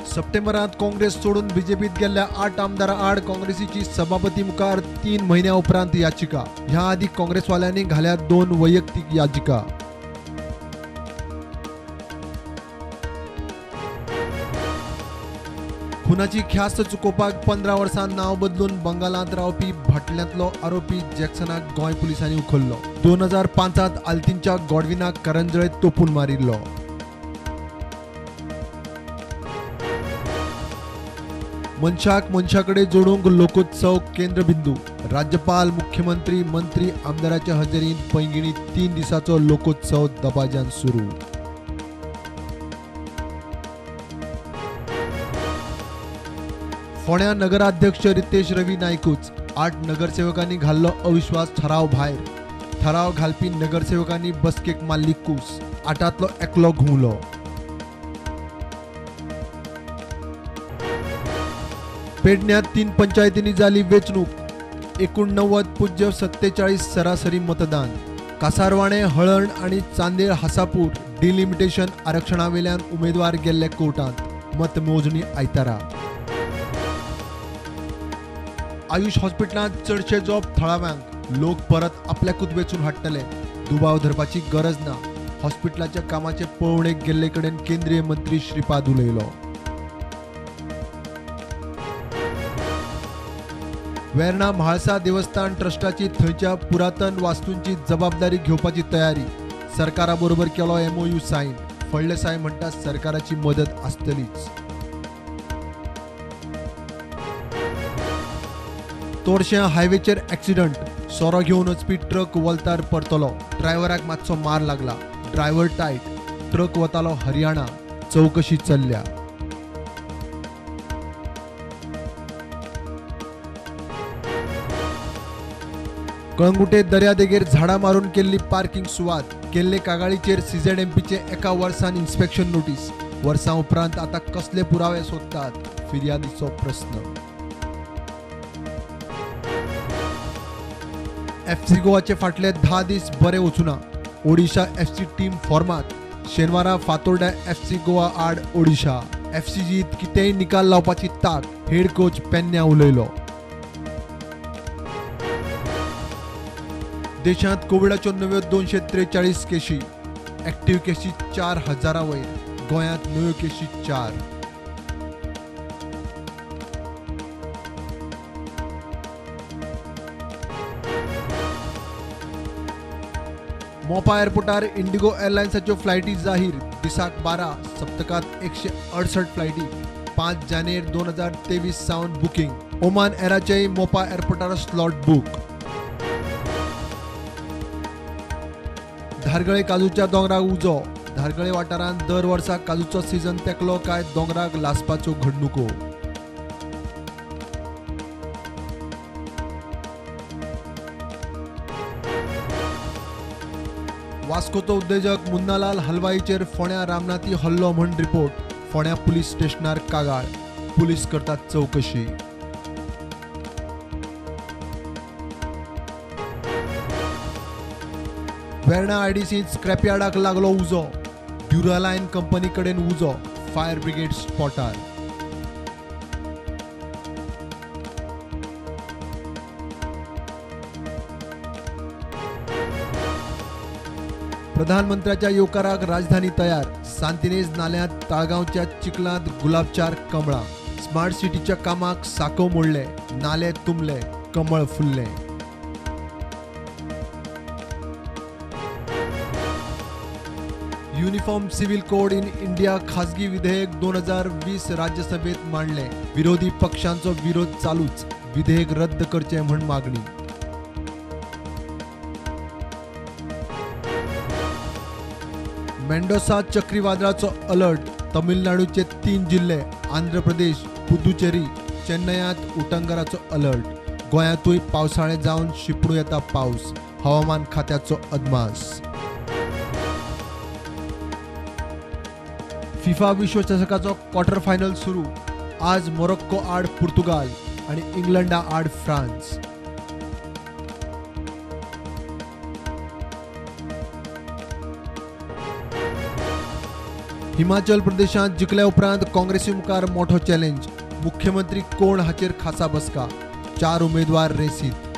सप्टेंबरांत काँग्रेस सोडून बीजेपीत गेल्ल्या 8 आमदारां आड काँग्रेसीची सभापती मुखार 3 म्हयन्या उपरांत याचिका. ह्या आदी काँग्रेसवाल्यांनी घाल्या 2 वैयक्तीक याचिका. खुनाची ख्यास्त चुकोवपाक 15 वर्सां नांव बदलून बंगालांत रावपी भाटल्यांतलो आरोपी जॅक्सनाक गोंय पुलिसांनी उखल्लो. 2005 आल्तीनच्या गॉडविनाक करंजळे तोपून मारिल्लो. मनशाक मनशाकडे जोडूंक लोकोत्सव केंद्रबिंदू. राज्यपाल, मुख्यमंत्री, मंत्री, आमदाराच्या हजेरींत पैंगिणी 3 दिसांचो लोकोत्सव दबाज्यान सुरू. फोंड्या नगराध्यक्ष रितेश रवी नायकूच 8 नगरसेवकांनी घाल्लो अविश्वास ठराव भायर. ठराव घालपी नगरसेवकांनी बसकेक मारली कूस. 8तांतलो एकलो घुंवलो. पेडण्यात 3 पंचायतींनी जाली वेंचणूक. 89.47 सरासरी मतदान. कासारवाणे, हळर्ण आनी चांदेळ हासापूर डिलिमिटेशन आरक्षणावेल्यान उमेदवार गेल्ले कोर्टांत. मतमोजणी आयतारा. आयुष हॉस्पिटलांत चडशे जॉब थळाव्यांक. लोक परत आपल्याकूच वेंचून हाडटले, दुबाव धरपाची गरज ना. हॉस्पिटलाच्या कामाचे पळोवणेक गेल्ले कडेन केंद्रीय मंत्री श्रीपाद उलयलो. वेर्णा म्हाळसा देवस्थान ट्रस्टाची थंयच्या पुरातन वास्तूंची जबाबदारी घेवपाची तयारी. सरकारा बरोबर केलो MOU sign. Phaldesai म्हणटा सरकाराची मदत आसतलीच. तोरशें हायवेचेर एक्सिडंट. सोरो घेवन वचपी ट्रक वोल्तार परतलो. ड्रायव्हराक मातसो मार लागला. Driver tight. ट्रक वतालो हरियाणा. चवकशी चल्ल्या. कळंगुटे दर्यादेगेर झाडां मारून केल्ली पार्किंग सुवात. केल्ले कागाळीचेर CZMPचे 1 वर्सान इन्स्पेक्शन नोटीस. वर्सां उपरांत आतां कसले पुरावे सोदतात? फिर्यादीचो प्रस्न. FC गोवाचे फाटले 10 दीस बरे वचूना. Odisha FC team फॉर्मात. शेनवारा फातोर्ड्या FC Goa आड ओडिशा. FC जीत कितेंय निकाल लावपाची ताक. हेड कोच पेन्या उलयलो. देशांत कोविडाच्यो नव्यो 243 केशी. एक्टिव्ह केशी 4000 वयर. गोंयांत नव्यो केशी 4. मोपा एअरपोर्टार इंडिगो एअरलायन्साच्यो फ्लायटी जाहीर. दिसाक 12, सप्तकांत 168 फ्लायटी. 5 जानेर 2023 सावन बुकींग. ओमान एराचेय मोपा एअरपोर्टार स्लॉट बूक. धारगळे काजूच्या दोंगराक उजो. धारगळे वाठारांत दर वर्सा काजूचो सीझन तेकलो काय दोंगराक लासपाच्यो घडणुको. वास्कोचो उद्देजक मुन्नालाल हलवाईचेर फोंड्या रामनाथी हल्लो म्हण रिपोर्ट. फोंड्या पुलीस स्टेशनार कागाळ. पुलीस करतात चवकशी. वेर्णा IDCत स्क्रॅपयार्डाक लागलो उजो. ड्युरालायन कंपनी कडेन उजो. Fire brigade स्पॉटार. प्रधानमंत्र्याच्या येवकाराक राजधानी तयार. सांतिनेज नाल्यांत ताळगांवच्या चिखलांत गुलाबचार कमळां. स्मार्ट सिटीच्या कामाक साको मोडले. नाले तुंबले, कमळ फुल्ले. Uniform civil code in India खासगी विधेयक 2020 राज्यसभेत मांडले. विरोधी पक्षांचो विरोध चालूच. विधेयक रद्द करचें म्हूण मागणी. Mendoza चक्रीवादळाचो alert. तमिळनाडूचे 3 जिल्हे, आंध्र प्रदेश, पुदुचेरी, चेन्नयांत उटंगराचो अलर्ट. गोंयांतूय पावसाळें जावन शिंपडूं येता पावस. हवामान खात्याचो अदमास. फिफा विश्वचषकाचो क्वॉर्टर फायनल सुरू. आज मोरोक्को आड पुर्तुगाल आनी इंग्लंडा आड फ्रांस. हिमाचल प्रदेशांत जिखल्या उपरांत काँग्रेसी मुखार मोठो चॅलेंज. मुख्यमंत्री कोण हाचेर खासा बसका. 4 उमेदवार रेसीत.